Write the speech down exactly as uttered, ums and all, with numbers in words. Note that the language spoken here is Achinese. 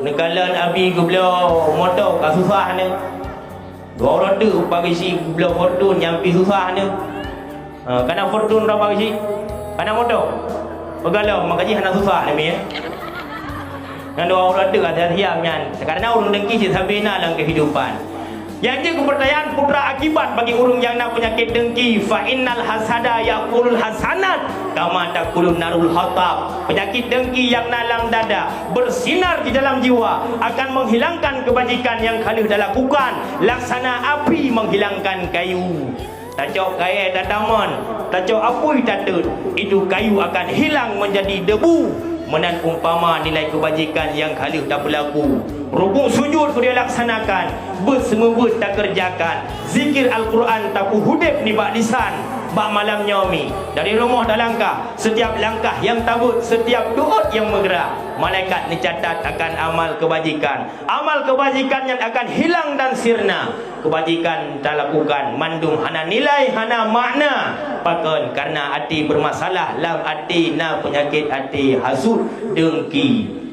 Neukalon Abi geubloe moto ka susah nyoe. Dua uroe teuk pagisi geubloe Fortuner nyang pih susah nyoe. Ha, kana Fortuner dua pagisi? Kana moto? Peugaloe, maka jih hana susah nyoe, ya. Nyan dua uroe teuk ka siap nyan. Karena ureuëng dengki cit sabe na lam kehidupan. Nyang jeuet keu peurtanyaan putra akibat bagi ureuëng nyang na peunyakét dengki, fa innal hasada yakulul hasanat kama takulun narul hatab. Peunyakét dengki nyang na lam dada bersinar di dalam jiwa akan menghilangkan kebajikan nyang ka lheueh talakukan, laksana api menghilangkan kayu. Tacok kayée tatamon, tacok apui tateut, itu kayu akan hilang menjadi debu. Meunan umpama nilai keubajikan nyang ka lheueh tapeulaku. Rukuk sujud keu dilaksanakan, beuet seumeubeuet takeureujakan, zikir Al-Qur'an tapeuhudeb nibak lisan. Bak malam nyoe mi, dari rumoh talangkah, setiap langkah nyang tabeuet, setiap tuôt nyang meugrak, malaikat neucatat akan amal keubajikan. Amal keubajikan nyan akan hilang dan sirna. Keubajikan talakukan mandum hana nilai, hana makna. Pakon? Karena até beurmasalah, lam até na peunyakét até hasut, dengki.